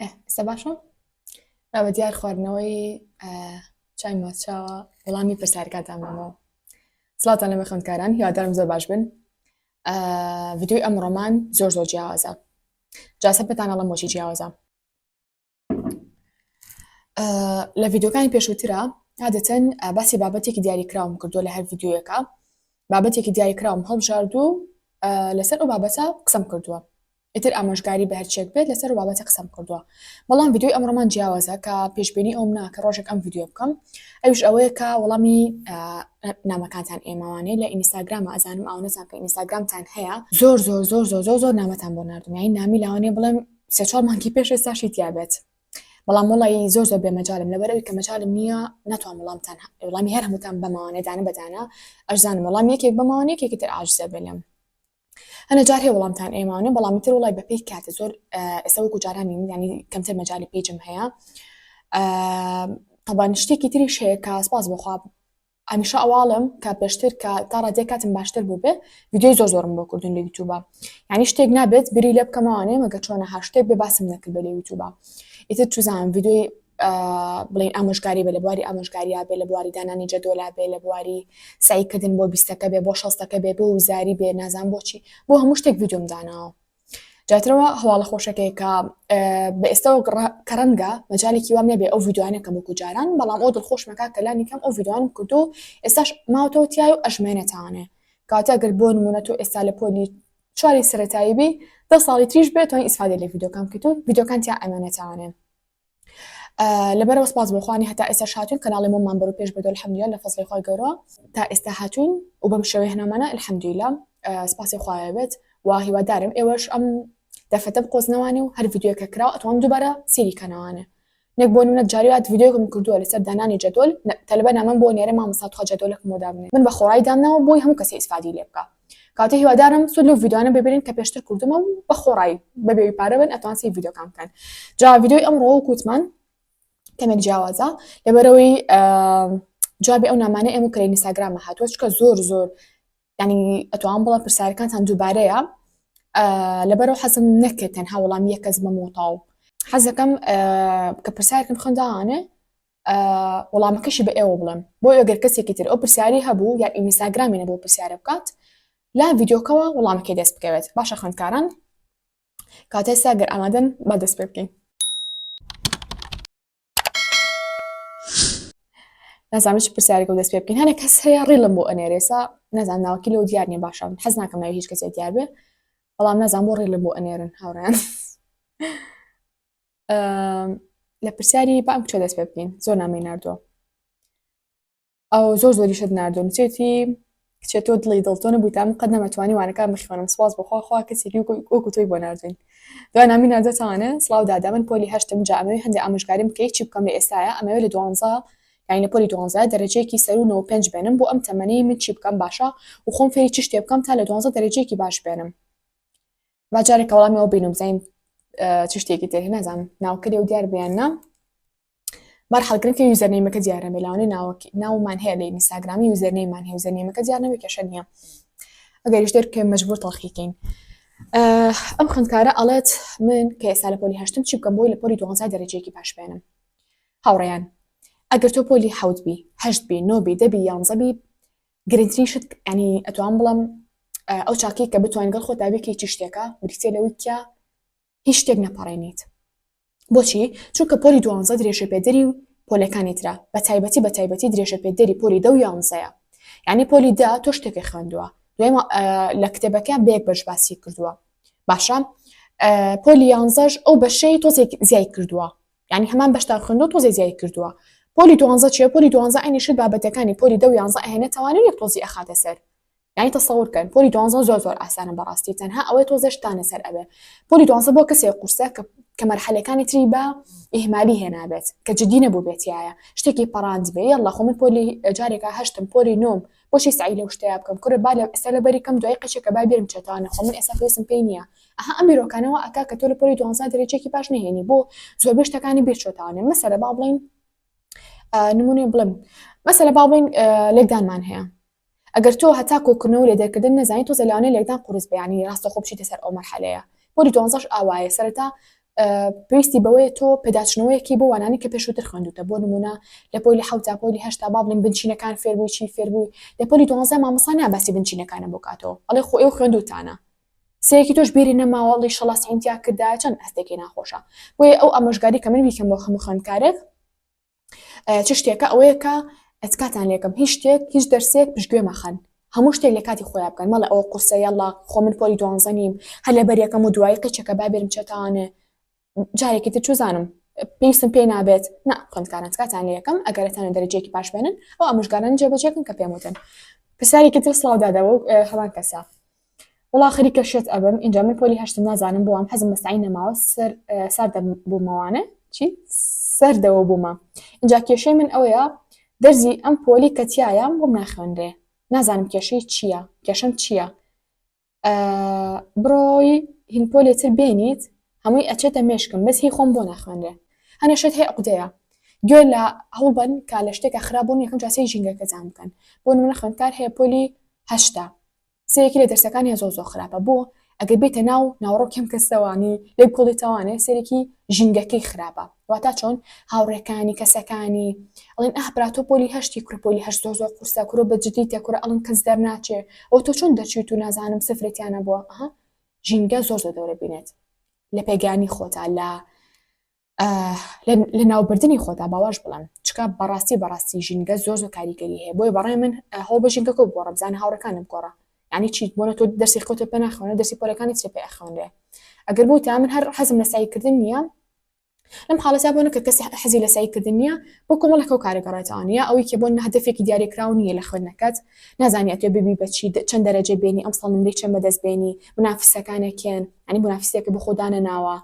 ئێستا باشە با بە دیار خواردنەوەی چای ماچاوە وەڵامی پرسیارەکانتان بەمەوە سڵاتان لەمە خوێندکاران هیوادارم زۆر باش بن ڤیدیۆی ئەمڕۆمان زۆر زۆر جیاوازە جاسە پێتان ئەڵم بۆچی جیاوازە لە ڤیدیۆکانی پێشووترا عادەتەن باسی بابەتێکی دیاریکراوم کردووە لە هەر ڤیدیۆیەکە بابەتێکی دیاریکراوم هەڵبژاردوو لەسەر ئەو بابەتە قسەم کردووە ئیتر ئامۆژگاری بە هەرچێک بێت لەسەر بابەتە قسەم کردووە بەڵام ڤیدیۆی ئەمڕۆمان جیاوازە کە پێشبینی ئەوم نا کە ڕۆژێک ئەم ڤیدیۆ بکەم ئەویش ئەوەیە کە وەڵامی نامەکانتان ئێمەوانەی لە ئینستاگرامە ئەزانم ئەوەنەتان کە ئینستاگرامتان هەیە زۆر زۆر زۆر زۆر زۆر زۆر نامەتان بۆ ناردوم یانی نامی لاوانەیە بڵێم سێ چوار مانگی پێش ئێستاشی تیا بێت بەڵام وەڵی زۆر زۆر بێ مەجالم لەبەر ئەوی کە مەجالم نییە ناتوان وەڵامتان وەڵامی هەر هەمووتان بەمەوانێ دانە بەدانە ئەشزانم وەڵام یەکێک بەمەوانێ یەکێکی تر عاجزە بێ لێم هەنە جار هەیە وەڵامتان ئێماونێ بەڵام تر وڵی بەپێی کاتە زۆر ئێستا وەکو جاران نیم ینی کەمتر مەجالی page م هەیە تەبان شتێکی تریش هەیە کە سپاس بۆخوا هەمیشە ئەواڵم کە پێشتر کە تا ڕادەیەک کاتم باشتر بوو بێ ڤیدیۆی زۆر زۆرم بۆ کردون لە یوتیوبا یعنی شتێک نابێت بری لێ بکەمەوانێ مەگە چۆنە هەر شتێک بێ باسم نەکرد بێ لە یوتیوبا ئیتر چوزانم ڤیدیۆی بڵین ئامۆژگاری بێ لە بواری ئامۆژگاریا بێ لە بواری دانانی جەدۆلا بێ لە بواری سعیکردن بۆ بیستەکە بێ بۆ شەستەکە بێ بۆ وزاری بێ نازان بۆچی بۆ هەموو شتێک ڤیدیۆم داناوە جاترەوە هەواڵە خۆشەکەی کە بە ئێستاوە کە ڕەنگە مەجالێکی وام نەبێ ئەو ڤیدیۆیانە کەم وەکو جاران بەڵام ئەو دڵخۆشمەکە کە لانی کەم ئەو ڤیدیۆیانم کردو ئێستاش ماوەتەوە تیای و ئەژمێنێتانێ کاتە گەر بۆ نمونە تۆ ئێستا لە پۆلی چواری سەرەتایی بی دە ساڵی تریش بێت توانی ئیسفادە لە ڤیدیۆکان بکەیت و ڤیدیۆکان تیا ئەمێنێتانێ لەبەرەوە سپاس بۆ خوانی هەتا ئێستا هاتوین کەناڵی مۆمان بەرەو پێش بردو الحمدللە لە فەزڵی خوای گەورە تا ئێستا هاتوین و بەم شێوەیە هەنامانە الحمدللە سپاسی خوایە بێت و هیوادارم ئێوەش ئەم دەرفەتە بقۆزنەوانێ و هەر ڤیدیۆکە کراوە ئەتوان دووبارە سێری کەنەوانێ نەک بۆ نمونە جاری وات ڤیدیۆکم کردووە لەسەر دانانی جەدۆل تەلبە نامەم بۆ نێرە مامۆستا تخوا جەدۆلەکم بۆ دابنێ من بە خۆڕایی دامناوە بۆی هەموو کەسێ ئیسفادەی لێ بکا کاتێ هیوادارم سوود لەو ڤیدیۆانە ببینن کە پێشتر کردومە و بە خۆڕایی بەبێ پارە بن ئەتوان سەیری ڤیدیۆکان بکەن جا ڤیدیۆی ئەمڕۆ وەکوتمان کەمێک جیاوازە لەبەرەوەی جوابی ئەو نامانە ئێمە کە لە ئینستاگرامە هاتووە چکە زۆر زۆر ینی ئەتوان بڵێم پرسیارەکانتان دووبارەیە لەبەرەوە حەزم نەکرد تەنها وەڵامی یەک کەس بەم و تاو حەزەکەم کە پرسیارێکم خوێنداوانێ وەڵامەکەشی بە ئێوە بڵێم بۆ ئەگەر کەسێکی تر ئەو پرسیاری هەبوو یا ئینستاگرامی نەبوو پرسیارە بکات لا ڤیدیۆکەوە وەڵامەکەی دەست بکەوێت باشە خوێندکاران کاتێ سا گەر ئامادەن با دەست پێ بکەین نازانم چ پرسیارێکە دەست پێ بکەین هەنێک کەس هەیە reel م بۆ ئەنێرێسا نازانم ناوەکی لەو دیار نییە باشە حەز ناکەم ناوی هیچ کەسێک دیار بێ بەڵام نازانم بۆ reel م بۆ ئەنێرن هاوڕێیان لە پرسیاری با ئەم کچە دەست پێ بکەین زۆر نامەی ناردووە ئەو زۆر زۆریشت ناردووە نووسێتی کچێ تۆ دڵی دڵ تۆ نەبوویتە من قەت نەمەتوانی وانەکان بخوێنم سوپاس بۆ خوا خوا کەسێکی وەکو تۆی بۆ ناردوین دوای نامی ناردەتانێ سڵاو دادا من پۆلی هەشتم جا ئەمەوێ هەندێک ئامۆژگاریم بکەی چی بکەم لە ئێستایا ئەمەوێ لە دوانزە یانی لە پۆلی دوانزە دەرەجەیەکی سەروو 95 بێنم بۆ ئەم تەمەنەی من چی بکەم باشە و خۆم فێری چ شتێ بکەم تا لە دوانزە دەرەجەیەکی باش بێنم با جارێک وەڵامی ئەو بینم بزانین چ شتێکی تر نازانم ناوکە لێو دیار بیان نا بەرحاڵ گرنگ کە username ەکە دیار نەبێ لەوانەیە ناوەکی ناومان هەیە لە ئینستاگرامی username مان هەیە username ەکە دیار نەبێ کێشە نییە ئەگەریش دەرکەوێ مەجبوور تەڵخی کەین ئەم خوێندکارە ئەڵێت من کە ئێستا لە پۆلی هەشتم چی بکەم بۆی لە پۆلی دوانزە دەرەجەیەکی باش بێنم هاوڕێیان ئەگەر تۆ پۆلی حەوت بی هەشت بی نۆ بی دە بی یانزە بی گرنگترین شت ینی ئەتوان بڵم ئەو چاکەی کە بتوانین گەڵ خۆتا بێکی چی شتێکە بریتە لەوەی کە هیچ شتێک نەپەڕێنیت. بۆچی؟ چونکە پۆلی دوانزە درێژەپێدەری پۆلەکانی ترە، بە تایبەتی بە تایبەتی درێژەپێدەری پۆلی دە و یانزەیە. یعنی پۆلی دە تۆ شتێکی خوێندووە دوای لە کتێبەکە بە یەک بەش باسی کردووە باشە پۆلی یانزەش ئەو بەشەی تۆزێک زیای کردووە یعنی هەمان بەشتان خوێندووە تۆزێ زیای کردووە پۆلی دوانزە چیە پۆلی دوانزە عینی شت بابەتەکانی پۆلی دە و یانزە ئەهێنێتەوانێ و یەک تۆزی ئەخاتە سەر یانی تەسەور کەن پۆلی دوانزە زۆر زۆر ئاسانە بەڕاستی تەنها ئەوەی تۆزێ شتانە سەر ئەبێ پۆلی دوانزە بۆ کەسێک قورسە کە کە مەرحەلەکانی تری بە ئیهمالی هێنابێت کە جدی نەبوو بێتیایە شتێکی پەڕاند بێ یاڵڵا خۆ من پۆلی جارێکا هەشتم پۆلی نۆم بۆچی سەعی لەو شتەیا بکەم کورە با لە ئێستا لەبەری کەم دوای قەچێکە با بیرم چێتەوانە خۆ من ئێستا پێویستم پێی نییە ئەها ئەم بیرۆکانەوە ئەکا کە تۆ لە پۆلی دوانزە دەرەجەیەکی باش نەهێنی بۆ زۆربەی شتەکانی بیر چۆتەوانێ مەسەلە با بڵێین نمونەی بڵێم مەسەلە با بڵێین لێکدانمان هەیە ئەگەر تۆ هەتا کۆکردنەوە و لێدەرکردن نەزانی تۆزێ لەوانەیە لێکدان قورس بێ یانی ڕاستەوخۆ بچیتە سەر ئەو مەرحەلەیە پۆلی دوانزەش ئاوایە سەرەتا. پێویستی بەوەیە تۆ پێداچنەوەیەکی بۆ وانانی کە پێشووتر خوێندوتە بۆ نمونە لە پۆلی حەوتا پۆلی هەشتا با بڵێین بنچینەکان فێربووی چی فێربووی لە پۆلی دوانزە مامۆستا نا باسی بنچینەکانە بۆ کاتەوە ئەڵێ خۆ ئێوە خوێندوتانە سەیەکی تۆش بیری نەماوە ئەڵێ شەڵا سعیم تیا کردایە چەند هەستێکی ناخۆشە بۆیە ئەو ئامۆژگاری کە من بیکەم بۆ هەموو خوێندکارێک چ شتێکە ئەوەیە کە ئەتکاتان لێکم هیچ شتێک هیچ دەرسێک پشتگوێ مەخەن هەموو شتێک لە کاتی خۆیان بکەن مەڵێ ئەوە قورسە یاڵا خۆ من پۆلی دوانزە نیم هەر لەبەر یەکەم و دوایی قیچەکە با بێرم چێتانێ جارێکی تر چوزانم پێویستم پێی نابێت نا خوێندکاران تکاتان لێ یەکەم ئەگەر ئەتانەوێ دەرەجەیەکی باش بێنن ئەو ئامۆژگارانە جێبەجێکن کە پێم وتن پرسیارێکی تر سڵاو دادەوە هەمان کەسە وڵا خەریکە شێت ئەبم ئینجا من پۆلی هەشتم نازانم بۆوام حەزم بە سەعی نەماوە سەر ساردە بوومەوانە چی سەردەوە بوومە ئینجا کێشەی من ئەوەیە دەرزی ئەم پۆلی کە تایە بۆم ناخوێنرێ نازانم کێشەی چییە کێشەم چییە بڕۆی هین پۆلێ تر بێنیت هەمووی ئەچێتە مێشکم بەس هی خۆم بۆ ناخوێنرێ هەنێ شت هەیە عقدەیە گوێ لە هەوڵبەن کە لە شتێکە خراپ بوون یەکەم جار سەیری ژینگەکەتان بکەن بۆ نمونە خوێندکار هەیە پۆلی هەشتا سەیەکی لە دەرسەکانی زۆر زۆر خراپە بۆ ئەگەر بێتە ناو ناوەڕۆکی ئەم کەسەوانی لێ بکۆڵیتەوانێ سەرێکی ژینگەکەی خراپە واتا چۆن هاوڕێکانی کەسەکانی ئەڵێن ئاه برا تۆ پۆلی هەشتی کورە پۆلی هەشت زۆر زۆر قورسە کورە بە جدیتە کورە ئەڵێن کەس دەرناچێ ئەوە تۆ چۆن دەرچویت و نازانم سفرت تیا نەبووە ئەها ژینگە زۆر زۆر دەورە بینێت لە پێگانی خۆتا لە لە ناوبردنی خۆتا باواش بڵێم چکە بەڕاستی بەڕاستی ژینگە زۆر زۆر کاریگەری هەیە بۆیە بەڕای من هەوڵ بە ژینگەکە بگۆڕە بزانە هاوڕەکانم بگۆڕە یعنی چیت بۆنە تۆ دەرسی خۆتە پێ ناخوێنە دەرسی پۆلەکانی ترێ پێ ئەخوێنرێ ئەگەر بوو تا من هەر حەزم لە سعیکردن نییە لەم حاڵەتە بۆ نەکە کەسی حەزی لە سعیکردن نییە بۆ کۆمەڵێک ئەو کارە گەڕێتەوە یا ئەوەی کە بۆ هەدەفێکی دیاریکراو نییە لە خوێندنەکەت نازانی ئەتوێ ببی بە چی چەند دەرەجە بێنی ئەمساڵ نمرەی چەند بەدەست بێنی منافسەکانە کێن یانی منافسێکە بۆ خۆ دانەناوە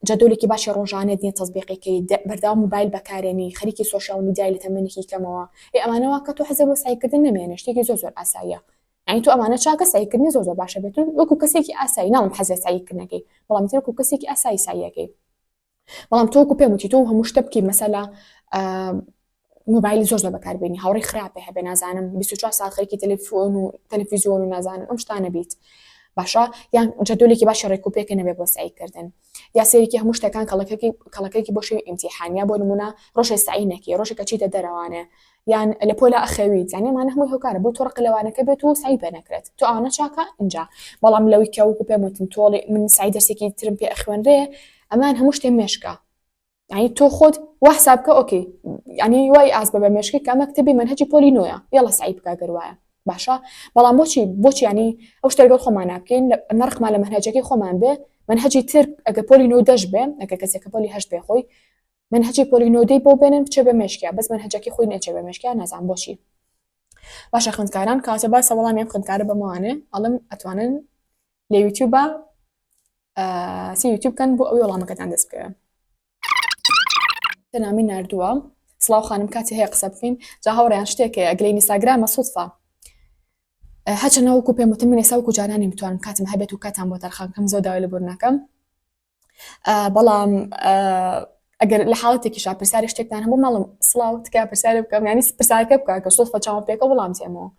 جەدۆلێکی باشی ڕۆژانەت نییە تەزبیقی کەی بەردەوام موبایل بەکارێنی خەریکی social media ی لە تەمەنێکی کەمەوە ئێ ئەمانە وا کە تۆ حەزت بۆ سعیکردن نەمێنێ شتێکی زۆر زۆر ئاساییە یعنی تۆ ئەمانە چاکە سعیکردنی زۆر زۆر باشە بێت وەکو کەسێکی ئاسایی ناڵم حەز لە سعیکردنەکەی بەڵام تر وەکو کەسێکی ئاسایی سعیەکەی بەڵام تۆ وەکو پێم وتی تۆ هەموو شتە بکەی مەسەلا مۆبایلی زۆر زۆر بەکاربێنی هاوڕێی خراپێ هەبێ نازانم 24 ساعت خەریکی تەلەفۆن و تەلەفیزیۆن و نازانم ئەم شتانە بیت باشە یان جەدۆلێکی باشی ڕێکوپێکە نەبێ بۆ سعیکردن یا سەیرێکی هەموو شتەکان کەڵەکەکی کەڵەکەکی بۆ شێوی ئیمتیحان یا بۆ نمونە ڕۆژێ سعی نەکەی ڕۆژێکە چیتە دەرەوانێ یان لە پۆلا ئەخەویت یانی ئەمانە هەمووی هۆکارە بۆ تۆ ڕق لەوانەکە بێت و سعی پێ نەکرێت تۆ ئەوانە چاکە ئینجا بەڵام لەوەی کە وەکو پێم وتن تۆڵی من سعی دەرسێکی ترم پێ ئەخوێنرێ ئەمان هەموو شتێ مێشکە یعنی تۆ خۆت وا حساب بکە okay یعنی وای ئاز بە بە مێشکی کە ئەمە کتێبی مەنهەجی پۆلی نۆیە یەڵا سعی بکە گەر وایە باشە بەڵام بۆچی بۆچی ینی ئەو شتە لەگەڵ خۆمان ناکەین نەڕخمان لە مەنهەجەکەی خۆمان بێ مەنهەجی تر ئەگەر پۆلی نۆ دەش بێ ئەگەر کەسێکە پۆلی هەشت بێ خۆی مەنهەجی پۆلی نۆدەی بۆ بێنن بچێ بە مێشکیا بەس مەنهەجەکەی خۆی نەچێ بە مێشکیا نازانم بۆچی باشە خوێندکاران کاتە باسە وەڵامی ئەم خوێندکارە بەمەوانێ ئەڵم ئەتوانن لە یوتیوبە سی یوتیوب بکەن بۆ ئەوی وەڵامەکەتان دەست بکەوێ نامی نردووە سڵاو خانم کاتی هەیە قسە بکەین جا هاوڕێیان شتێک هەیە گلەی ئینستاگرامە سوتفە هەچە وەکو پێم وتم من ئێستا وەکو جارانی بتوانم کاتم هەبێت و کاتان بۆ تەرخان بکەم زۆر داوای لێبوردن ئەکەم بەڵام ئەگەر لە حاڵەتێکیشا پرسیاری شتێکتان هەبوو ماڵم سڵاو تکایە پرسیارێ بکەم یانی پرسیارەکە بکە کە سوتفە چاوم پێکە وەڵام تێمەوە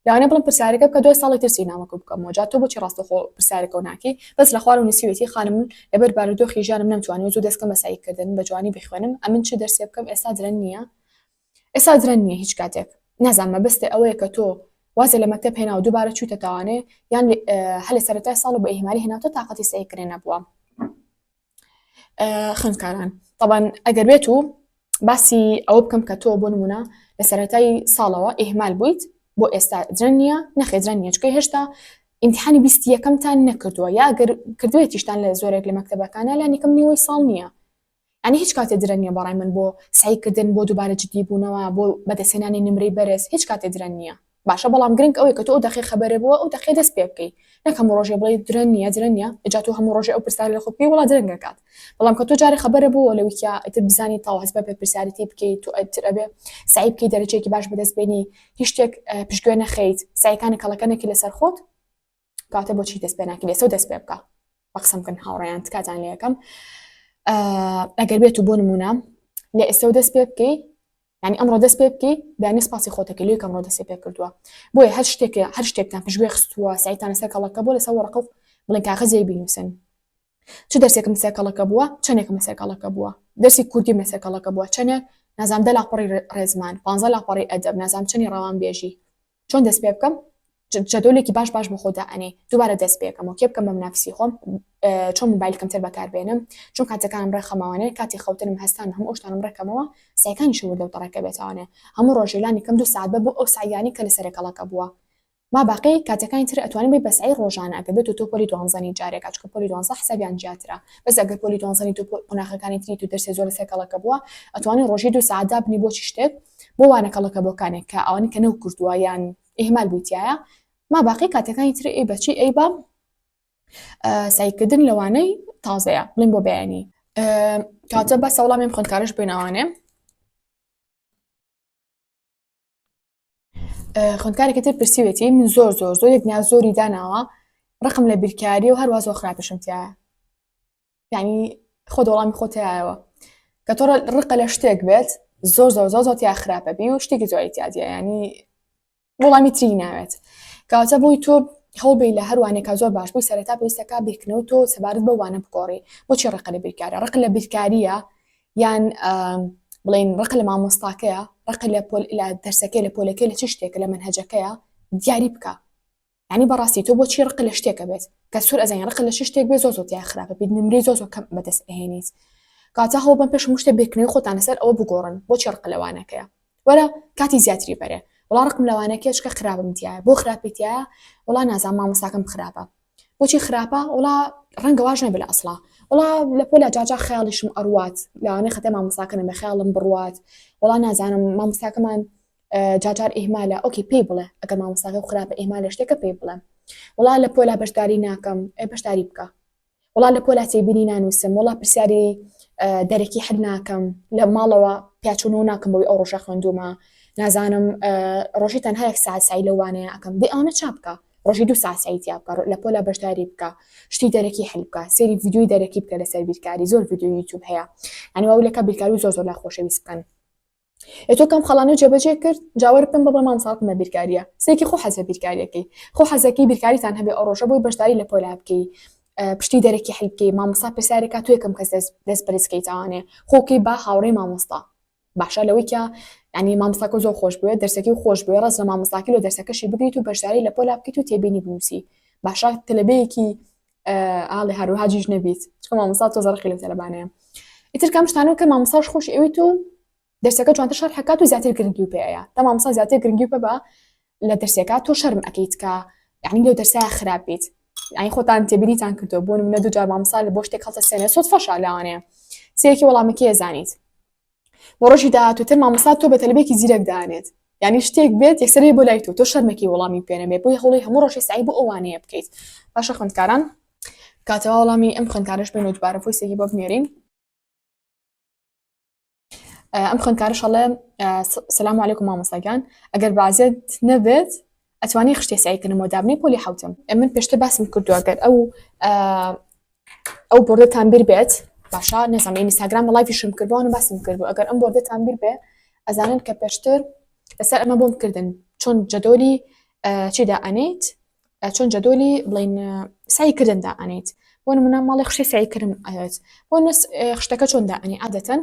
لەوانەیە بڵم پرسیارەکە بکە دوای ساڵی ترسی نامەکە بکەمەوە جا تۆ بۆچی ڕاستەخۆ پرسیارەکە ناکەی بەس لە خوارەوە نووسیوێتی خانم من لەبەر بارودۆخی ژیانم نەمتوانیوە زوو دەستکەم بە سەعیکردن بە جوانی بخوێنم ئەمن چ دەرسێ بکەم ئێستا درەنگ نییە ئێستا درەنگ نییە هیچ کاتێک نازانم مەبەستێ ئەوەیە کە تۆ وازێ لە مەکتەب هێنا و دووبارە چوویتە تاوانێ یان هەر لە سەرەتای ساڵ و بە ئیهمالی هێناوتە تاقەتی سەعیکردنێ نەبووە خوێندکاران تەبەن ئەگەر بێت و باسی ئەوە بکەم کە تۆ بۆ نمونە لە سەرەتای ساڵەوە ئیهمال بوویت بۆ ئێستا درەنگ نییە نەخێ درەنگ نییە چونکە هێشتا ئیمتحانی بیستی یەکەمتان نەکردووە یا ئەگەر کردوێتیشتان لە زۆرێک لە مەکتەبەکانە لانیکەم نیوەی ساڵ نییە یانی هیچ کاتێ درەنگ نیە بەڕای من بۆ سەعی کردن بۆ دووبارە جدی بوونەوە بۆ بەدەستهێنانی نمرەی بەرز هیچ کاتێ درەنگ نیە باشە بەڵام گرنگ ئەوەیە کە تۆ ئەو دەقەی خەبەرێ بووە ئەو دەقەی دەست پێ بکەی نەک هەموو ڕۆژێ بڵێی درەنگ نیە درەنگ نیە ئیجا تۆ هەموو ڕۆژێ ئەو پرسیارە لە خۆت بکەی وەڵا درەنگە کات بەڵام کە تۆ جارێ خەبەرە بووە لە ویکیا ئیتر بزانی تەواو هەست بە بەرپرسیارێتی بکەی تۆ ئیتر ئەبێ سەعی بکەی دەرەجەیەکی باش بەدەست بێنی هیچ شتێک پشتگوێ نەخەیت سەعیەکانی کەڵەکە نەکەی لەسەر خۆت کاتە بۆچی دەست پێ ناکەی لێسەو دەست پێ بکە بە قسەم بکەن هاوڕێیان تکاتان لێ یەکەم ئەگەر بێت و بۆ نمونە لە ئێستەوە دەست پێ بکەی یعنی ئەمڕۆ دەست پێ بکەی بیانی سپاسی خۆتەکەی لێ کەمڕۆ دەستی پێ کردووە بۆیە هەر شتێک هەر شتێکتان پشتگوێ خستووە سعیتان لەسەر کەڵەکە بۆ لەسەر وەرەقە و بڵێن کاغەزێک بینووسن. چ دەرسێکم لەسەر کەڵەکە بووە چەندێکم لەسەر کەڵەکە بووە دەرسی کوردیم لەسەر کەڵەکە بووە چەندێک نازام دە لاپەڕی ڕێزمان پ لاپەڕی ئەدەب نازام چەنی ڕەوان بێژی چۆن دەست پێ بکەم جەدۆلێکی باش باش بۆ خۆدا ئەنێ دووبارە دەست پێکەمەوە کێ بکەم بە منافسی خۆم چۆن موبایل کەمتر بەکاربێنم چۆن کاتەکانم ڕێکخەمەوانێ کاتی خەوتنم هەستان هەموو ئەو شتانم ڕێکەمەوە سعیەکانیشم وردە و دەڕێکە بێتەوانێ هەموو ڕۆژێ لانی کەم دوو سەعات بە بۆ ئەو سعیانەی کە لەسەرێ کەڵەکە بووە ما باقی کاتەکانی تر ئەتوانی بی بە سعی ڕۆژانە ئەگەر بێت تۆ پۆلی دوانزەنی جارێک چونکە پۆلی دوانزە حسابیان جیاترە بەس ئەگەر پۆلی دوانزەنی تۆ قۆناخەکانی تری تو دەرسێ زۆر لەسەر کەڵەکە بووە ئەتوانی ڕۆژی دوو سەعات دابنی بۆ چی شتێک بۆ وانە کەڵەکە بۆکانێک کە ئەوانی کە نەو کردووە یان ئیهمال بوویتایە ما باقی کاتەکانی تر ئەی بەچی ئەی بە سعیکردن لەوانەی تازەیە بڵین بۆ بەیانی کاتە بەسە وەڵامیم خوندکارش بینەوانێ خوندکارێکی تر پرسیوێتی من زۆر زۆر زۆر یەک نیا زۆری داناوە ڕقم لە بیرکاری و هەروە زۆر خراپیشم تایە یعنی خۆ وەڵامی خۆ تایەوە کە تۆ ڕقە لە شتێک بێت زۆر زۆر زۆر زۆر تیا خراپە بی و شتێکی زۆری تیادە ینی وەڵامی تری ناوێت کەواتە بۆی تۆ هەوڵبەی لە هەر وانەیەکا زۆر باش بووی سەرەتا پێویستەکە بیرکردنەوەی تۆ سەبارەت بەو وانە بگۆڕی بۆچی ڕق لە بیرکارە ڕق لە بیرکاریە یان بڵین ڕق لە مامۆستاکەیە ڕق لە پۆل لە دەرسەکەی لە پۆلەکەی لە چ شتێکە لە مەنهەجەکەیە دیاری بکە یعنی بەڕاستی تۆ بۆچی ڕق لە شتێکە بێت کە سوور ئەزانین ڕق لە شتێک بێ زۆر زۆر تیا خراپە بیت نمرەی زۆر زۆر کەم بەدەست ئەهێنیت کاتە هەوڵ بەم پێش هەموو شتێک بیرکردنەوەی خۆتان لەسەر ئەوە بگۆڕن بۆچی ڕق لەوانەکەیە وەرە کاتی زیاتری بەرێ وڵا ڕقم لەوانەکەیە چکە خراپم تایە بۆ خراپی تایە وڵا نازانم مامۆستاکەم خراپە بۆچی خراپە وڵا ڕەنگە واش نەبێ لە ئەسڵا وڵا لە پۆلا جاجا خەیاڵیشم ئەڕوات لەوانەیە خەتای مامۆستاکە نەبێ خەیاڵم بڕوات وڵا نازانم مامۆستاکەمان جاجار ئیهمالە okay پێی بڵێ ئەگەر مامۆستاکە خراپە ئیهمالە شتێکە پێی بڵێ وڵا لە پۆلا بەشداری ناکەم ئێ بەشداری بکە وەڵا لە پۆلا تێبینی نانووسم وەڵا پرسیاری دەرەکی حل ناکەم لە ماڵەوە پیاچوونەوە ناکەم بەوەی ئەو ڕۆژە خوێندومە نازانم ڕۆژی تەنها یەک ساعت سعی لە وانەیە ئەکەم دەی ئەوانە چا بکە ڕۆژی دوو ساعت سعی تیا بکە لە پۆلا بەشداری بکە شتی دەرەکی حل بکە سەیری ڤیدیۆی دەرەکی بکە لەسەر بیرکاری زۆر ڤیدیۆی یوتیوب هەیە یعنی واو لەکە بیرکاری زۆر زۆر لا خۆشەویست بکەن ئێ تۆ کەم خەڵانە جێبەجێ کرد جاوەر بکەم بە بڵێ مامۆستا ڕقم لە بیرکاریە سێکی خۆ حەز لە بیرکاریەکەی خۆ حەزەکەی بیرکاریتان هەبێ ئەو ڕۆژە بۆی بەشداری لە پۆلا بکەی پشتی دەرەکی حل بکەی مامۆستا پرسیارێکا تۆ یەکەم کەس دەست بەرزکەیتوانێ خۆکەی با هاوڕێی مامۆستا باشە لەوەی کە ینی مامۆستاکە زۆر خۆش بوێ دەرسەکەی خۆش بوێ ڕێز لە مامۆستاکەی لە دەرسەکەشی بگریت و بەشداری لە پۆلا بکەیت و تێبینی بنووسی باشە تەلەبەیەکی ئاڵێ هەروهاجیش نەبیت چکە مامۆستا تۆ زەڕقی لە تەلەبانەیە ئیتر کەم شتانەوە کە مامۆستاش خۆش ئەویت و دەرسەکە جوانتر شەرح ئەکات و زیاتر گرنگی پێ ئەیا تا مامۆستا زیاتر گرنگی پێ بە لە دەرسێکا تۆ شەرم ئەکەیت کە یعنی لەو دەرسایە خراپ بیت یعنی خۆتان تێبینیتان کردو بۆ نمونە دوو جار مامۆستا لە بۆ شتێک هەڵتەسێنێ سوتفەشە لەوانەیە سێیەکی وەڵامەکەی ئەزانیت بۆ ڕۆژی داهاتووتر مامۆستا تۆ بە تەلبێکی زیرەک دانێت یعنی شتێک بێت یەکسەر بۆ لای تۆ تۆ شەرمەکی وەڵامی پێ نەبێ بۆی هەوڵی هەموو ڕۆژێ سعی بۆ ئەوانەیە بکەیت باشە خوێندکاران کاتەوە وەڵامی ئەم خوێندکارش بێن و دوبارە voice ێکی بۆ بنێرین ئەم خوێندکارش ئەڵێ سلام علیکم مامۆستاگیان ئەگەر بازێت نەبێت ئەتوانی خشتێ سعیکردنەوە دابنی پۆلی حوتم من پێشتر باسم کردووە گەر ئەو ئەو board ەتان بیر بێت باشە نەزانم ئینستاگرام live یشم کردووە و باسم کردو ئەگەر ئەم board ەتان بیر بێ ئەزانن کە پێشتر لەسەر ئەمە بۆم کردن چۆن جەدۆلی چیدا ئەنیت چۆن جەدۆلی بڵین سعی کردن دا ئەنیت بۆ نمونە ماڵی خشی سعی کردم ئەوێت بۆ نس خشتەکە چۆن دا ئەنی عادەتەن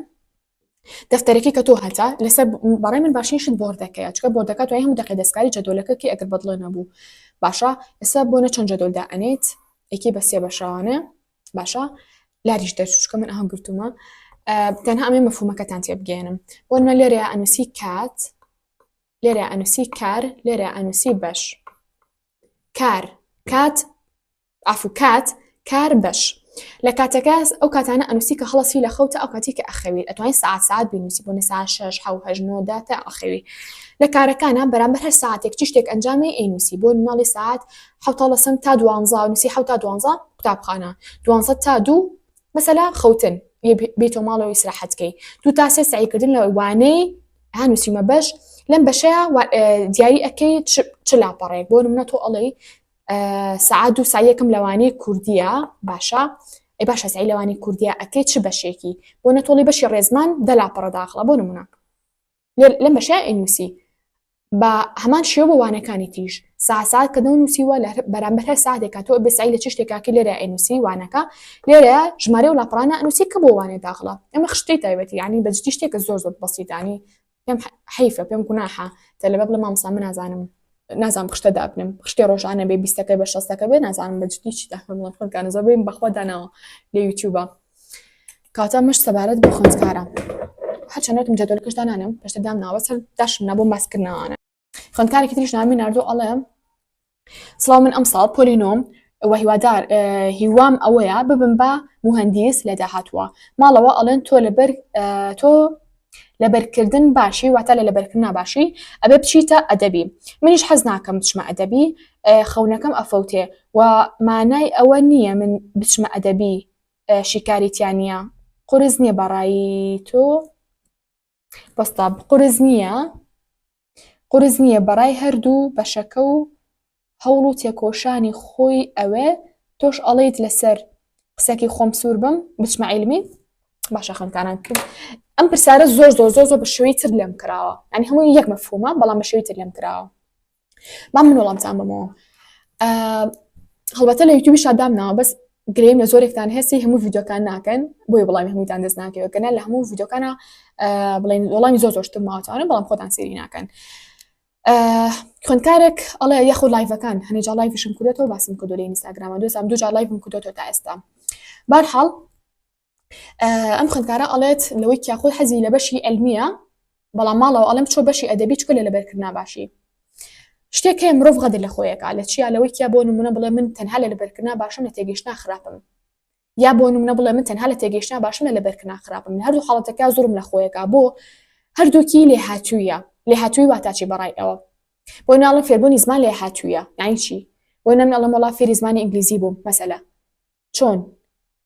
دەفتەرەکەی کە تۆ هەتا لەسەر بەڕای من باشترین شت board ەکەیە چکە board ەکە توای هەموو دەقی دەستکاری جەدۆلەکە کی ئەگەر بەدڵێ نەبوو باشە ئێستا بۆ نە چەند جەدۆل دائەنێیت یەکی بە سێ بەشەوانە باشە لاریش دەرچوو چکە من ئەها گرتومە تەنها ئەمێ مەفهومەکەتان تێبگەێنم بۆ نمە لێرەیە ئەنووسی کات لێرە ئەنووسی کار لێرە ئەنووسی بەش کار کات عەفو کات کار بەش لە کاتەکە ئەو کاتانە ئەنووسی کە هەڵەسی لە خەوتە ئەو کاتی کە ئەخەویت ئەتوانی سەعات سەعات بینوسی بۆ نە ساعت شەش حەو هەشت نۆ دە تا ئەخەوی لە کارەکانە بەرامبەر هەر ساعتێک چی شتێک ئەنجامی ئەینوسی بۆ نماڵی ساعت حەوتا لەسەنگ تا دوانزە نووسی حەوتا دوانزە قوتابخانە دوانزە تا دوو مەسەلا خەوتن بێتەوە ماڵەوە ئیسراحەتکەی دوو تا سێ سعیکردن لە وانەی ها نووسیمە بەش لەم بەشەیە دیاری ئەەکەی چ لاپەڕێک بۆ نمونە تۆ ئەڵێی سەعات دوو سعیەکەم لەوانەیە کوردیە باشە ئەی باشە سعی لەوانی کوردیە ئەکەی چ بەشێکی بۆ نەتۆڵی بەشی ڕێزمان دە لاپەڕە داخڵە بۆ نمونە لەم بەشە ئەینوسی بە هەمان شێوە بۆ وانەکانی تیش. ساعت ساعت کە دەو نووسیوە لە بەرامبەر هەر ساعتێکا تۆ ئەبێ سعی لە چ شتێکاکی لێرە ئەنووسی وانەکە لێرە ژمارە و لاپەڕانە ئەنووسی کە بۆ وانەی داخڵە ئەمە خشتەی تایبەتی یعنی بە جدی شتێکە زۆر زۆر بەسیتانی پێم حەیفە پێم گوناحە تەلەبە بڵێ مامۆستا من نازانم نازانم خشتە دابنم خشتەی ڕۆژانە بێ بیستەکە بە شەستەکە بێ نازانم بە جدی چی دابنم بڵێم خوێندکارە زۆر بێم بەخوا داناوە لە یوتیوبە کاتە مش سەبارەت بۆ خوێندکارە هەرچەند وتم جەدوەلەکەش دانانم پێشتر دامناوە سەر داشم نا بۆم باسکردنەوانە خوێندکارێکی تریش نامی ناردوو ئەڵێ سڵاو من ئەمساڵ پۆلی نۆم و هیوادار هیوام ئەوەیە ببم بە موهندیس لە داهاتووە ماڵەوە ئەڵێن تۆ لەبەر تۆ لەبەرکردن باشی واتە لە لەبەرکردنا باشی ئەبێ بچیتە ئەدەبی منیش حەز ناکەم بچمە ئەدەبی خەونەکەم ئەفەوتێ و مانای ئەوە نییە من بچمە ئەدەبی شیکاری تیا نییە قورس نییە بەڕایی تۆ بەستا قورس نییە قورس نییە بەڕای هەردوو بەشەکە و هەوڵ و تێکۆشانی خۆی ئەوێ تۆش ئەڵێیت لەسەر قسەکی خۆم سوور بم بچمە عیلمی باشە خوێندکاران ئەم پرسیارە زۆر زۆر زۆر زۆر بە شێوەی تر لێم کراوە یعنی هەمووی یەک مەفهومە بەڵام بە شێوەی تر لێم کراوە با من وەڵامتان بەمەوە هەڵبەتە لە یوتیوبی شادام ناوە بەس گریم لە زۆرێکتان هەستی هەموو ڤیددیوکان ناکەن بۆی وەڵامی هەمووتان دەست ناکەوێت لە هەموو ڤیددیوکانە بڵێن وەڵامی زۆر زۆشتر ماوەتوانن بەڵام خۆتان سێری ناکەن خوندکارێک ئەڵێ یاخود live ەکان هەنێجا live یشم کردێتەوە باسم کردو لە ئینستاگرامە دوزام دوجار live م کردێتەوە تا ئێستا بارحاڵ ئەم خوێندکارە ئەڵێت لەوەی کیا خۆی حەزی لە بەشی ئەلمیە بەڵام ماڵەوە ئەڵێم چۆ بەشی ئەدەبی چکە لە لەبەرکردنا باشی شتێک هەیە مرۆڤ غەدر لە خۆیەکە لە چیا لەوەی کیا بۆ نمونە بڵێ من تەنها لە لەبەرکردنا باشم لە تێگەیشتنا خراپم یا بۆ نمونە بڵێ من تەنها لە تێگەیشتنا باشم لە لەبەرکردنا خراپم لە هەردوو حاڵەتەکە زوڵم لە خۆیەکە بۆ هەردووکی لێهاتوویە لێهاتووی واتا چی بەڕای ئەوە بۆ ناڵم فێربوونی زمان لێهاتوویە یعنی چی بۆ نەم ئەڵێم وەڵا فێری زمانی ئینگلیزی بووم مەسەلە چۆن؟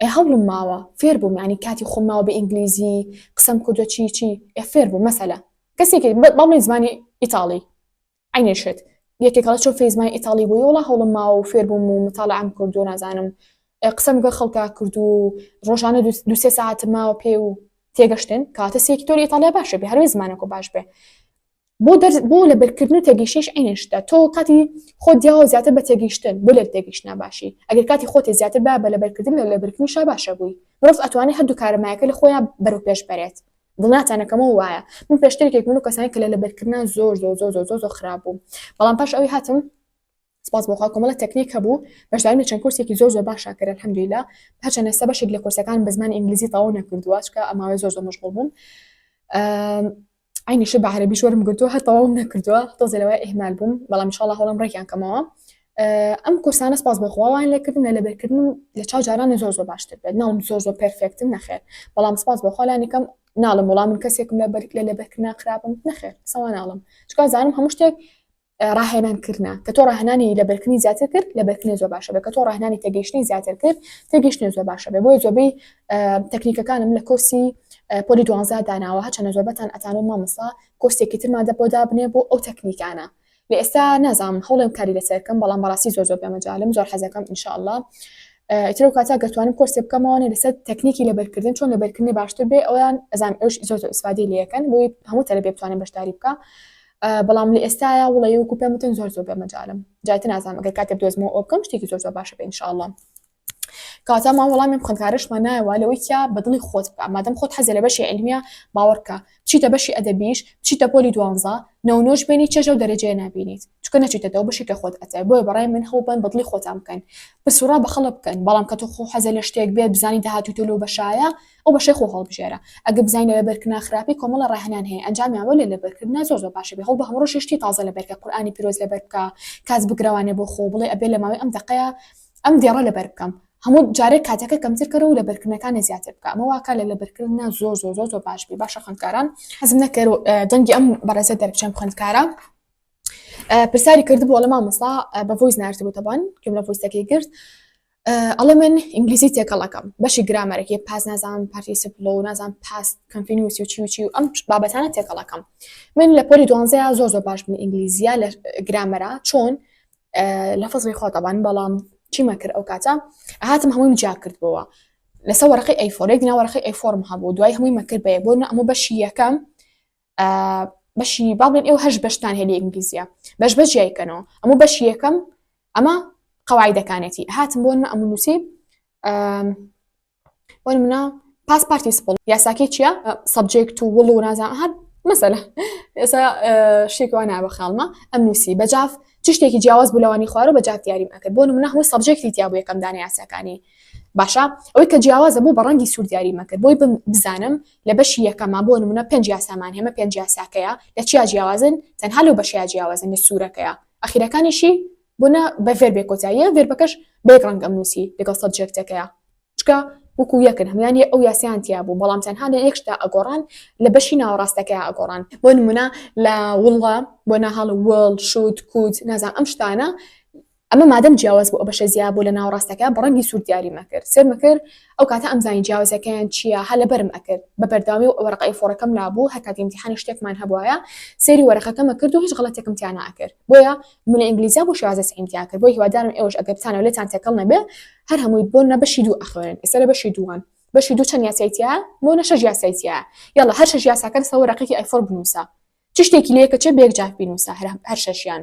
ئێ هەوڵم ماوە فێر بووم یانی کاتی خۆم ماوە بە ئینگلیزی قسەم کردوە چی چی ئێ فێر بووم مەسەلە کەسێکی با بڵێین زمانی ئیتاڵی عەینێ شت یەکێک ئەڵێ چۆن فێری زمانی ئیتاڵی بووی وەڵا هەوڵم ماوە و فێر بووم و متاڵعەم کردووە نازانم قسەم گەر خەڵکا کرد و ڕۆژانە دوو سێ ساعەتم ماوە پێ و تێگەشتن کاتە سێکی تۆری ئیتاڵیا باشە بێ هەروێ زمانەکە باش بێ بۆ دەرس بۆ لەبەرکردن و تێگەیشتنیش عەینەن شتە تۆ کاتی خۆت دیاوە زیاتر بە تێگەیشتن بۆ لە تێگەیشتنا باشی ئەگەر کاتی خۆتێ زیاتر با بە لەبەرکردن لە لەبەرکردنیشا باشە بووی مرۆڤ ئەتوانێ هەردوو کارەمایەکە لە خۆیا بەرەو پێش بەرێت دڵنیاتانەکەمەوە وایە من پێشتر یەکێک بووم لەو کەسانەی کە لە لەبەرکردنا زۆر زۆر زۆر زۆر زۆر زۆر خراپ بووم بەڵام پاش ئەوەی هاتم سپاس بۆ خوا کۆمەڵە تەکنیک هەبوو بەشداریم لە چەند کۆرسێکی زۆر زۆر باشا کرد الحمدللە هەرچەند ئێستا بەشێک لە کۆرسەکان بە زمانی ئینگلیزی تەواو نەکردووە چونکە ئەماوەی زۆر زۆر مەشغوڵ بووم عەینی شت بە عەرەبیش وەرم گرتووە هەر تەواوم نەکردووە تۆزێ لەوای ئیهمال بووم بەڵام ئینشاڵڵا هەوڵم ڕێکیان کەمەوە ئەم کورسانە سپاس بۆ خوا وایان لێکردم لە لەبەرکردنم لە چاو جارانە زۆر زۆر باشتر بێت ناڵم زۆر زۆر perfect م نەخێر بەڵام سپاس بۆ خوا لانی کەم ناڵم وەڵام من کەسێکم لە بەر لە لەبەرکردنا خراپم نەخێر سەوا ناڵم چونکە زانم هەموو شتێک ڕاهێنان کردنە کە تۆ ڕاهێنانی لەبەرکردنی زیاتر کرد لەبەرکردنی زۆر باشە بێ کە تۆ ڕاهێنانی تێگەیشتنی زیاتر کرد تێگەیشتنی زۆر باشە بێ بۆیە زۆربەی تەکنیکەکانم لە کۆرسی پۆلی دوانزە داناوە هەرچەندە زۆربەتان ئەتانۆ مامۆستا کۆرسێکی ترمان دە بۆ دابنێ بۆ ئەو تەکنیکانە لە ئێستا نازانم هەوڵێم کاری لەسەر کەم بەڵام بەڕاستی زۆر زۆر بێمەجالم زۆر حەزەکەم ئینشاءاللە ئیتر ئەو کاتە گەر توانم کۆرسێ بکەمەوە لەسەر تەکنیکی لەبەرکردن چۆن لەبەرکردنی باشتر بێ ئەویان ئەزانم ئەوش زۆر زۆر ئیسفادەی لێ ئەکەن بۆی هەموو تەلەبێ بتوانێت بەشداری بکە بەڵام لە ئێستایا وڵی وەکو پێم وتن زۆر زۆر بێ مەجالم جایتە نازانم ئەگەر کاتێ بدۆزمەوە ئەوە بکەم شتێکی زۆر زۆر باشە بێ ئینشاءاللە کەواتە ما وەڵامی خوێندکارشمان نایەوە لەوەی کیا بە دڵی خۆت بکە مادەم خۆت حەزە لە بەشی عیلمیە باوەڕکە بچیتە بەشی ئەدەبیش بچیتە پۆلی دوانزە نەونۆش بێنی چێژە و دەرەجەیە نابینیت چونکە نەچیتەتەوە بەشی کە خۆت ئەتە بۆیە بەڕای من هەوڵبەن بە دڵی خۆتان بکەن پرسوڕا بە خەڵک بکەن بەڵام کە تۆ خۆ حەزە لە شتێک بێت بزانی داهاتووی تۆ لەو بەشایە ئەو بەشەی خۆ هەڵبژێرە ئەگەر بزانی لە لەبەرکردنا خراپی کۆمەڵە ڕاهێنان هەیە ئەنجامیان بۆ لە لەبەرکردنا زۆر زۆر باشە بێ هەوڵبە هەموو ڕۆژێ شتی تازە لەبەرکە قورئانی پیرۆز لەبەر بکە کات بگرەوانێ بۆ خۆ بڵێ ئەبێ لە ماوەی ئەم دەقەیە ئەم دێڕە لەبەر بکەم هەموو جارێک کاتەکە کەمتر کەرە و لەبەرکردنەکانی زیاتر بکە ئەمە واکا لە لەبەرکردنا زۆر زۆر زۆر زۆر باش بی باشە خوێندکاران حەزم نەکرد دەنگی ئەم بەڕێزە دەربچێم خوێندکارە پرسیاری کردبوو ئەڵێ مامۆستا بە voice ناردبوو تەبان گوێم لە voice ەکەی گرت ئەڵێ من ئینگلیزی تێکەڵەکەم بەشی grammar ەکەی past نازانم participle و نازانم past continuous و چی و چی و ئەم بابەتانە تێکەڵەکەم من لە پۆلی دوانزەیە زۆر زۆر باش بووم ئینگلیزیە لە grammar ە چۆن لە فەزڵی خوا تەبان بەڵام چیمە کرد ئەو کاتە هاتم هەموویم جیا کردبەوە لەسەر وەرەقەی A four یەک دینا وەرەقەی A four م هەبوو دوای هەمووی مەکرد بە یەک بۆ ئەمە بەشی یەکەم. بەشی با بڵێن ئێوە هەش بەشتان هەیە لە ئینگلیزیە بەش بەش جیای کەنەوە ئەمە بەشی یەکەم ئەمە قەوایدەکانێتی هاتم بۆ نمە ئەمە نووسی بۆ نمونە past participle یاساکەی چییە؟ subject و will و نازانم هەر مەسەلە ئێستا شتێک وا نابە خاڵمە ئەم نووسی بە جاف چ شتێکی جیاواز بوو لەوانی خوارەوە بە جاف دیاریم ئەکرد بۆ نمونە هەموو subject ی تیا بوو یەکەم دانە یاساکانی باشە ئەوەی کە جیاوازە بوو بە ڕەنگی سوور دیاریم ئەکرد بۆی بزانم لە بەشی یەکەما بۆ نمونە پێنج یاسامان هەمە پێنج یاساکەیە لە چیا جیاوازن تەنها لەو بەشەیە جیاوازن لە سوورەکەیە ئەخیرەکانیشی بۆنە بە verb ێک کۆتاییە verb ەکەش بە یەک ڕەنگ ئەمنووسی لەگەڵ subject ەکەیە چکە وەکو یەکن هەموان یە ئەو یاسیان تیا بوو بەڵام تەنها لە یەک شتا ئەگۆڕان لە بەشی ناوەڕاستەکەی ئەگۆڕان بۆ نمونە لە وڵە بۆ ناهاڵ will should could نازانم ئەم شتانە ئەمە مادەم جیاواز بوو ئەو بەشە زیا بوو لە ناوەڕاستەکە بە ڕەنگی سوور دیاریم ئەکرد سێرم کرد ئەو کاتە ئەمزانی جیاوازەکەیان چییە هەر لەبەرم ئەکرد بە بەردەوامی و وەرەقە A4 ەکەم لابوو هەر کاتی ئیمتیحانی شتێکمان هەبوایە سەیری وەرەقەکەم ئەکرد و هیچ غەڵەتێکم تیا نەئەکرد بۆیە من لە ئینگلیزیا بۆ شێوازە سەعیم تیا کرد بۆیە هیوادارم ئێوەش ئەگەر بتانەوە لێتان تێکەڵ نەبێ هەر هەمووی بۆ نە بەشی دوو ئەخوێنن ئێستا لە بەشی دووان بەشی دوو چەند یاسای تیا بۆ نە شەش یاسای تیا یاڵا هەر شەش یاساکە لەسەر وەرەقێکی A4 بنووسە چ شتێکی لێ کەچێ بە یەک جار بینووسە هەر شەشیان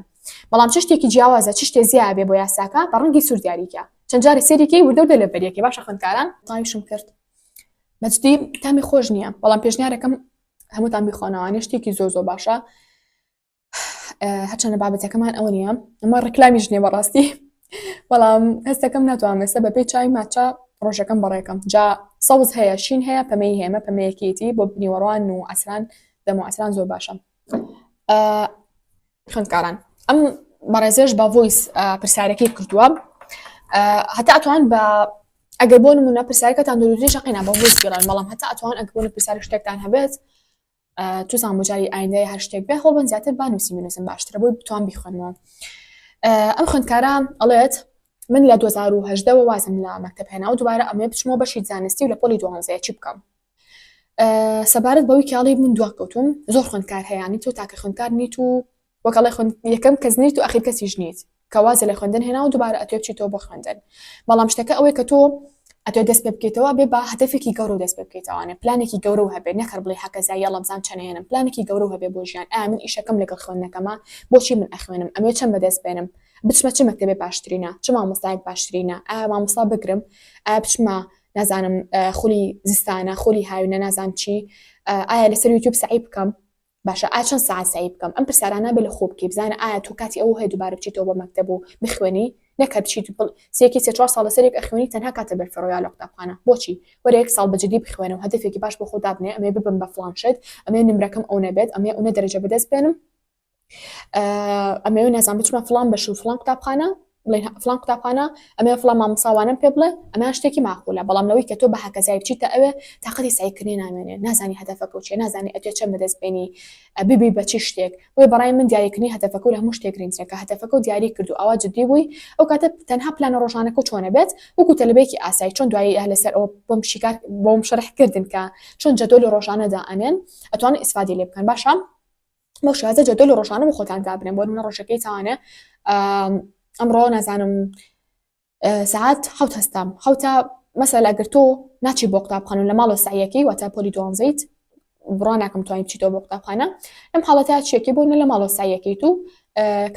بەڵام چ شتێکی جیاوازە چ شتێ زیایە بێ بۆ یاساکە بە ڕەنگی سوور دیاریکە چەند جارێ سەیرێکی وردە وردە لە بەریەکەی باشە خوێندکاران تاویشم کرد بەجدی تامی خۆش نییە بەڵام پێشنیارەکەم هەمووتان بیخۆنەوانێ شتێکی زۆر زۆر باشە هەرچەنە بابەتەکەمان ئەوە نییە ئەمە ڕکلامیش نییە بەڕاستی بەڵام هەستەکەم ناتوانم ئێستا بەپێی چای ماچە ڕۆژەکەم بەڕێکەم جا سەوز هەیە شین هەیە پەمەی هەیە پەمەیەکیتی بۆ نیوەڕوان و عسران دەم و عسران زۆر باشە خوێندکاران ئەم بەڕێزێش بە voice پرسیارەکەی کردووە هەتا ئەتوان بە ئەگەر بۆ نمونە پرسیارەکەتان دوور قینا بە voice بیڵێن بەڵام هەتا ئەتوان ئەگەر بۆ پرسیار شتێکتان هەبێت توزان بۆ جاری ئایندەی هەر شتێک بێ هەوڵبن زیاتر با نووسی بنووسن باشترە بۆی بتوان بیخوێنمەوە ئەم خوێندکارە ئەڵێت من لە 2010ەوە وازم لە مەکتەب هێنا و دووبارە ئەمێ بچمەوە بەشی زانستی و لە پۆلی دوانزەیە چی بکەم سەبارەت بەوەی کاڵی من دواکەوتوم زۆر خوێندکار هەیەیانی تۆ تاکە خوێندکار نیت و وەک ئەڵێ خوێند یەکەم کەس نیت و ئەخیر کەسیش نیت کە وازە لە خوێندن هێنا و دووبارە ئەتوێ بچیتەوە بۆ خوێندن بەڵام شتەکە ئەوەی کە تۆ ئەتوێ دەست پێ بکەیتەوە بێ بە هەدەفێکی گەورە دەست پێ بکەیتەوانێ پلانێکی گەورە و هەبێ نەکەر بڵێ هەکەزا یاڵا بزانم چەند هێنم پلانێکی گەورە و هەبێ بۆ ژیان ئایا من ئیشەکەم لەگەڵ خوێندنەکەمە بۆچی من ئەخوێنم ئەمێ چەند بەدەست بێنم بچمە چ مەکتەبێ باشترینە چ مامۆستایەک باشترینە ئایا مامۆستا بگرم ئایا بچمە نازانم خولی زستانە خولی هاوینە نازانم چی ئایا لەسەر یوتیوب سەعی بکەم باشە ئایا چەند سەعات سەعی بکەم؟ ئەم پرسیارانە نابێ لە خۆ بکەی بزانە ئایا تۆ کاتی ئەوە هەیە دووبارە بچیتەوە بۆ مەکتەب و بخوێنی نەک هەر بچیت بڵ سێکی سێ چوار ساڵ لەسەر یەک ئەخوێنی تەنها کاتە بەفیڕۆ یا لە قوتابخانە بۆچی وەرە یەک ساڵ بە جدی بخوێنە و هەدەفێکی باش بۆ خۆ دابنێ ئەمەوێ ببم بە فڵان شت ئەمەوێ نمرەکەم ئەو نەبێت ئەمەوێ ئەونە دەرەجە بەدەست بێنم ئەمەوێ نازانم بچمە فڵان بەش و فڵان قوتابخانە بڵێن فڵان قوتابخانە ئەمەوێ فڵان مامۆستا وانەم پێ بڵێ ئەمە شتێکی ماقولە بەڵام لەوەی کە تۆ بە هەکەزای بچیتە ئەوێ تاقەتی سەعیکردنی نامێنێ نازانی هەدەفەکە و چیە نازانی ئەتوێ چەند بەدەست بێنی ببی بە چی شتێک بۆیە بەڕای من دیاریکردنی هەدەفەکە و لە هەموو شتێک گرنگترە کە هەدەفەکە و دیاری کرد و ئاوا جدی بووی ئەو کاتە تەنها پلانە ڕۆژانەکە و چۆنە بێت وەکو تەلەبەیەکی ئاسایی چۆن دوایی لەسەر ئەوە بۆم شیکار بۆم شەرح کردن کە چۆن جەدۆلی ڕۆژانە دائەنێن ئەتوانن ئیسفادەی لێ بکەن باشە بەو شێوازە جەدۆلی ڕۆژانە بۆ خۆتان دابنێن بۆ نمونە ڕۆژەکەی تاوانێ ئەمڕۆ نازانم سەعات حەوت هەستام حەوتا مەسەل ئەگەر تۆ ناچی بۆ قوتابخانە لە ماڵەوە سەعیەکەی واتە پۆلی دوانزەیت بڕوا ناکەم توانی بچیتەوە بۆ قوتابخانە لەم حاڵەتە چیەکەی بۆ نە لە ماڵەوە سەعیەکەیت و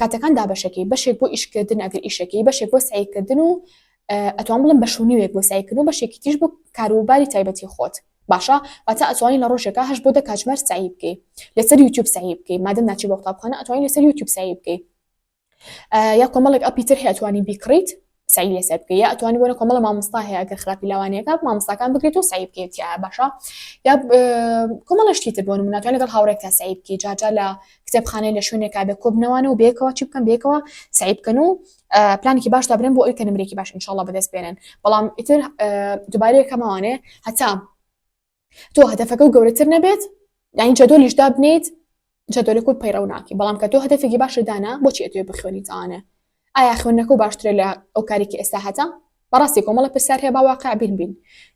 کاتەکان دابەشەکەی بەشێک بۆ ئیشکردن ئەگەر ئیشەکەی بەشێک بۆ سەعیکردن و ئەتوان بڵم بەش و نیوێک بۆ سەعیکردن و بەشێکی تیش بۆ کاروباری تایبەتی خۆت باشە واتە ئەتوانی لە ڕۆژێکا هەشت بۆ دە کاتژمێر سەعی بکەی لەسەر یوتیوب سەعی بکەی مادەم ناچی بۆ قوتابخانە ئەتوانی لەسەر یوتیوب سەعی بکەی یا کۆمەڵێک app ی تر هەیە ئەتوانی بیکڕیت سەعی لەسەر بکەی یا ئەتوانی بۆنە کۆمەڵە مامۆستا هەیە ئەگەر خراپی لاوانەیەکە مامۆستاکان بگریت و سەعی بکەیت تیا باشە یا کۆمەڵە شتی تر بۆ نمونە ئەتوانی لەگەڵ هاوڕێکتا سەعی بکەی جا جا لە کتێبخانەی لە شوێنێکا بێ کۆبنەوانە و بەیەکەوە چی بکەن بەیەکەوە سەعی بکەن و پلانێکی باش دابنێن بۆ ئەوی کە نمرێکی باش ئینشاءاللە بەدەست بێنن بەڵام ئیتر دووبارە یەکەمەوانێ هەتا تۆ هەدەفەکە و گەورەتر نەبێت یعنی جەدۆلیش دابنیت جەدۆلێک و پەیڕەو ناکەی بەڵام کە تۆ هەدەفێکی باش دانا بۆچی ئەتوێ بخوێنیت ئەوانە ئایا خوێندنەکە و باشترە لە ئەو کارێکی ئێستا هەتا بەڕاستی کۆمەڵە پرسیار هەیە با واقع بین بین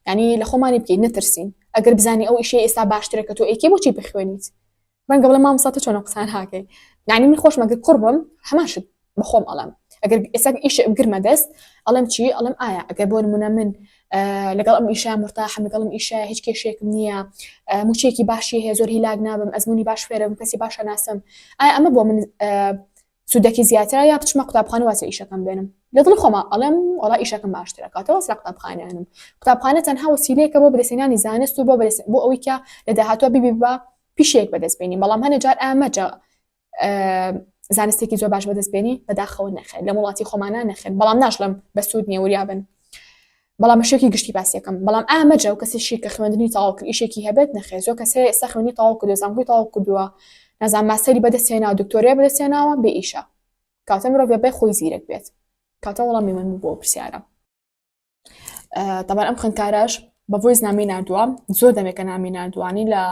یعنی لە خۆمانی بکەین نەترسین ئەگەر بزانی ئەو ئیشەی ئێستا باشترە کە تۆ ئەیکەی بۆچی بخوێنیت ڕەنگە بڵێ مامۆستا تۆ چۆن ئەو قسانە ئەکەی یعنی من خۆشم ئەگەر کوڕ بم هەمان شت بە خۆم ئەڵێم ئەگەر ئێستا ئیشێ بگرمە دەست ئەڵێم چی ئەڵێم ئایا ئەگەر بۆ نمونە من. لەگەڵ ئەم ئیشە مرتاحم لەگەڵم ئیشە هیچ کێشێکم نییە موچەیەکی باشی هەیە زۆر هیلاک نابم ئەزمموی باش فێرم کەسی باشە ناسم ئایا ئەمە بۆ من سوودەکی زیاترە یا بچمە قوتابخانە واز لە ئیشەکەم بێنم لە دڵی خۆما ئەڵێم وەڵا ئیشەکەم باشترە کاتە واز لە قوتابخانەیانم قوتابخانە تەنها وەسیلەیەکە بۆ بەدەستهێنانی زانست و بۆ بۆ ئەوەی کە لە داهاتوە ببی بە پیشەیەک بەدەست بێنی بەڵام هەنێ جار ئامەجە زانستێکی زۆر باش بەدەست بێنی بەداخەوە نەخێر لە وڵاتی خۆمانە نەخێر بەڵام ناشڵم بەسوود نییە وریا بن بەڵام بە شێوەیەکی گشتی باسی ئەکەم بەڵام ئایا مەرجە ئەو کەسەشی کە خوێندنی تەواو کرد ئیشێکی هەبێت نەخێر زۆر کەس هەیە ئێستا خوێندنی تەواو کردووە زانکۆی تەواو کردووە نازانم ماستەری بەدەست هێناوە دکتۆرای بەدەست هێناوە بێ ئیشە کاتە مرۆڤ بێ خۆی زیرەک بێت کاتە وەڵامی من بوو بۆ پرسیارە تەبعەن ئەم خوێندکارەش بە voice نامی ناردووە زۆر دەمێکە نامی ناردووانی لە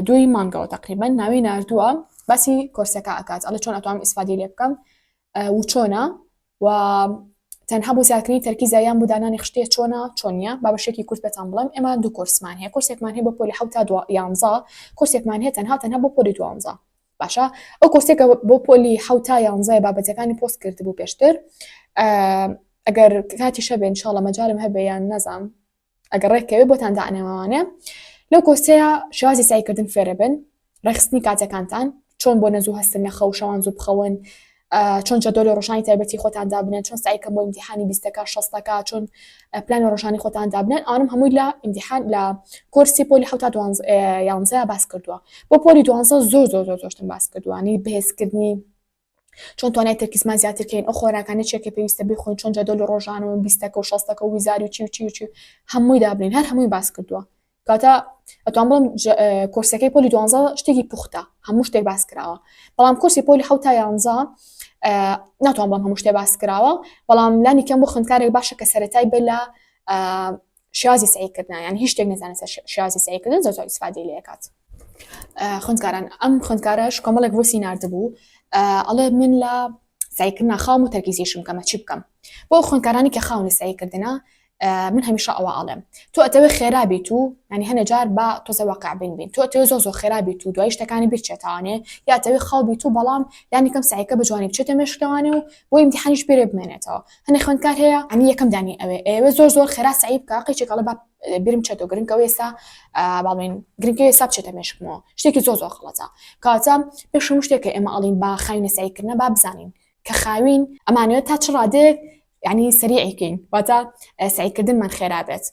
دوی مانگەوە تقریبا ناوی ناردووە باسی کۆرسەکە ئەکات ئەڵێ چۆن ئەتوانم ئیسفادەی لێ بکەم و چۆنە و تەنها بۆ زیادکردنی تەرکیزە یان بۆ دانانی خشتەیە چۆنە چۆنیە با بە شێکی کورت بەتان بڵێم ئێمە دوو کۆرسمان هەیە کۆرسێکمان هەیە بۆ پۆلی حەوت تا یانزە کۆرسێکمان هەیە تەنها تەنها بۆ پۆلی دوانزە باشە ئەو کۆرسێکە بۆ پۆلی حەوت تا یانزای بابەتەکانی پۆست کردبوو پێشتر ئەگەر کاتی شەبێ انشاءاللە مەجالم هەبێ یان نەزام ئەگەر ڕێککەوێ بۆتان دانێمەوانێ لەو کۆرسەیە شێوازی سعیکردن فێرە بن ڕێکخستنی کاتەکانتان چۆن بۆ نەزوو هەستن لە خەو شەوان زوو بخەون چۆن جەدۆلی ڕۆژانی تایبەتی خۆتان دابنێن چۆن سعیکەم بۆ ئیمتیحانی بیستەکە شەستەکە چۆن پلانی ڕۆژانی خۆتان دابنێن ئەوانم هەمووی لە ئیمتیحان لە کۆرسی پۆلی حەوتا یانزە باس کردووە بۆ پۆلی دوانزە زۆر زۆر زۆر زۆرتم باس کردووانی بەهێزکردنی چۆن توانای تەرکیزمان زیاتر کەین ئەو خۆراکانە چیە کە پێویستە بیخۆین چۆن جەدۆلی ڕۆژانە و بیستەکە و شەستەکە و ویزاری و چی و چی و چی هەمووی دابنین هەر هەمووی باس کردووە کاتە ئەتوان بڵم کۆرسەکەی پۆلی دوانزە شتێکی پوختە هەموو شتێک باس کراوە بەڵام کۆرسی پۆلی حەوت تا یانزە ناتوان بڵم هەموو شتێ باس کراوە بەڵام لانی کەم بۆ خوێندکارێک باشە کە سەرەتای بێ لە شێوازی سعیکردنا یان هیچ شتێک نەزانێت سەر شێوازی سعیکردن زۆر زۆر ئیسفادەی لێ ئەکات خوێندکاران ئەم خوێندکارەش کۆمەڵێک voice ی ناردبوو ئەڵێ من لە سعیکردنا خاوم و تەرکیزیشم کەمە چی بکەم بۆ خوێندکارانی کە خاونی سعیکردنە من هەمیشە ئەوە ئەڵێم تۆ ئەتەوێ خێرا بیت و ینی هەنە جار با تۆزە واقع بین بین تۆ ئەتەوێ زۆر زۆر خێرا بیت و دوای شتەکانی بیرچێتوانێ یا ئەتەوێ خاو بیت و بەڵام یانی کەم سعیکە بە جوانی بچێتە مێشکتوانێ و بۆ ئیمتیحانیش پێرێ بمێنێتەوە هەنێ خوێندکار هەیە ئەمی یەکەم دانی ئەوێ ئەوێ زۆر زۆر خێرا سعی بکە قیچێک ئەڵێ با بیرم چێتەوە گرنگەوە ئێستا باڵێن گرنگەوە ئێستا بچێتە مێشکمەوە شتێکی زۆر زۆر خەڵەتە کاتە پێش هەموو شتێک کە ئێمە ئەڵین با خاوینە سعیکردنە با بزانین کە خاوین ئەمانەوێت تا چ ڕادەیەک یعنی سەریعی کەین واتە سعیکردنمان خێرا بێت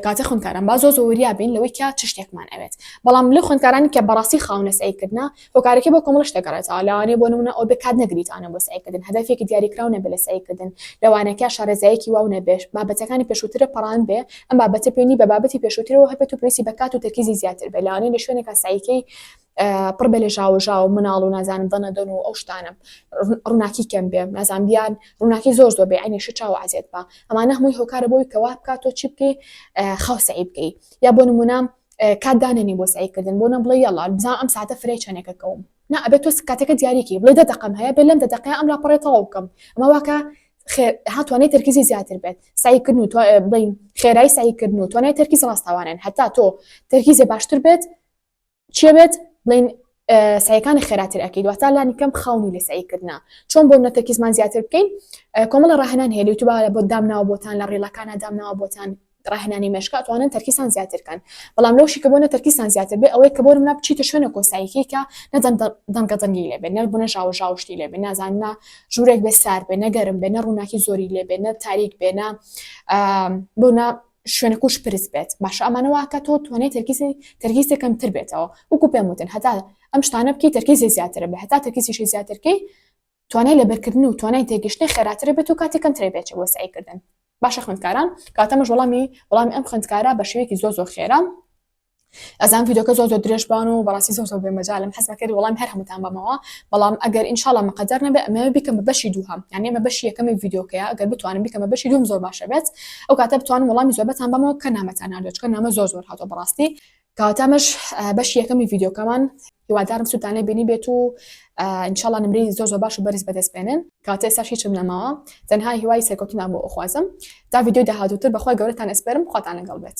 کاتە خوێندکاران با زۆر زۆر وریا بین لەوەی کە چ شتێکمان ئەوێت بەڵام لە خوێندکارانی کە بەڕاستی خاونە سعیکردنە هۆکارەکەی بۆ کۆمەڵە شتە گەڕێتەوە لەوانەیە بۆ نمونە ئەو بێ کات نەگریتانە بۆ سعیکردن هەدەفێکی دیاریکراو نەبێ لە سعیکردن لەوانەکە شارەزایەکی واو نەبێ بابەتەکانی پێشووترە پەڕان بێ ئەم بابەتە پێنی بە بابەتی پێشووترەوە هەبێت و پێویستی بە کات و تەرکیزی زیاتر بێ لەوانەیە لە شوێنێکا سعیکەی پڕ بێ لە ژاوەژاو مناڵ و نازانم دەنە دەن و ئەو شتانە ڕووناکی کەم بێ نازانم بیان ڕووناکی زۆر زۆر بێ عینی شت چاو عەزێت بە ئەمانە هەمووی هۆکارە بۆی کەوا بکات تۆ چی بکەی خاو سەعی بکەی یا بۆ نمونە کات دانێنی بۆ سەعیکردن بۆ نە بڵێ یاڵا بزانم ئەم ساتە فرەی چەنێکە کەوم نا ئەبێت تۆ کاتەکە دیاریکی بڵێ دە دەقەم هەیە بێ لەم دە دەقەیە ئەم لاپەڕێ تەواو بکەم ئەمە واکە هاتوانێت تەرکیزی زیاتر بێت سعیکردن و بڵین خێرای سعیکردن و توانای تەرکیز ڕاستەوانن هەتا تۆ تەرکیزێ باشتر بێت چیە بێت بڵین سعیەکانی خێراتر ئەکەیت واتە لانی کەم خاونی لە سعیکردنا چۆن بۆ نەتەکیزمان زیاتر بکەین کۆمەڵە ڕاهێنان هەیە لە یوتیوب بۆ دامناوە بۆتان لە reel ەکانە دامناوە بۆتان ڕاهێنانی مێشکە ئەتوانن تەرکیزتان زیاتر کەن بەڵام لەوشی کە بۆ نە تەرکیزتان زیاتر بێ ئەوەی کە بۆ نمونە بچیتە شوێنە کۆساییکەی کە نە دەنگە دەنگی لێ بێ نە بۆ نە ژاوە ژاوشتی لێ بێ نازانم نە ژوورێک بێ سار بێ نە گەرم بێ نە ڕووناکی زۆری لێ بێ نە تاریک بێ نە بۆ نە شوێنەکوش پرس بێت باشە ئەمانە واکە تۆ توانای تەرکیزی تەرکیزی کەمتر بێتەوە وەکو پێم وتن هەتا ئەم شتانە بکەی تەرکیزی زیاترە بێ هەتا تەرکیزیشی زیاترکەی توانای لەبەرکردن و توانای تێگەشتنی خێراترە بێت و کاتی کەمترە بێت بۆ سعیکردن باشە خوێندکاران کاتەمەش وەڵامی وەڵامی ئەم خوێندکارە بە شێوەیەکی زۆر زۆر خێرا ئەزان ڤیدۆکە زۆر زۆر درێژ بان و بەڕاستی زۆر زۆر بێمەجالم حەزم کرد وەڵامی هەر هەمووتان بەمەوە بەڵام ئەگەر ئینشاڵا مقدر نەبێ ئەمەوێ بیکەم بە بەشی دووهەم یعنی ئەمە بەشی یەکەمی ڤیدۆکەیە ئەگەر بتوانم بیکەمە بەشی دووم زۆر باشە بێت ئەو کاتە بتوانم وەڵامی زۆربەتان بەمەوە کە نامەتان ناردووە چونکە نامە زۆر زۆر هاتووە بەڕاستی کەواتە ئەمەش بەشی یەکەمی ڤیدیۆکەمان هیوادارم سوودتان لێ بینی بێت و ئینشاڵا نمرەی زۆر زۆر باش و بەرز بەدەست بێنن کەواتە ئێستاش هیچم نەماوە تەنها هیوای سەرکەوتنتان بۆ ئەخوازم تا ڤیدیۆی داهاتووتر بەخوای گەورەتان ئەسپێرم خواتان لەگەڵ بێت.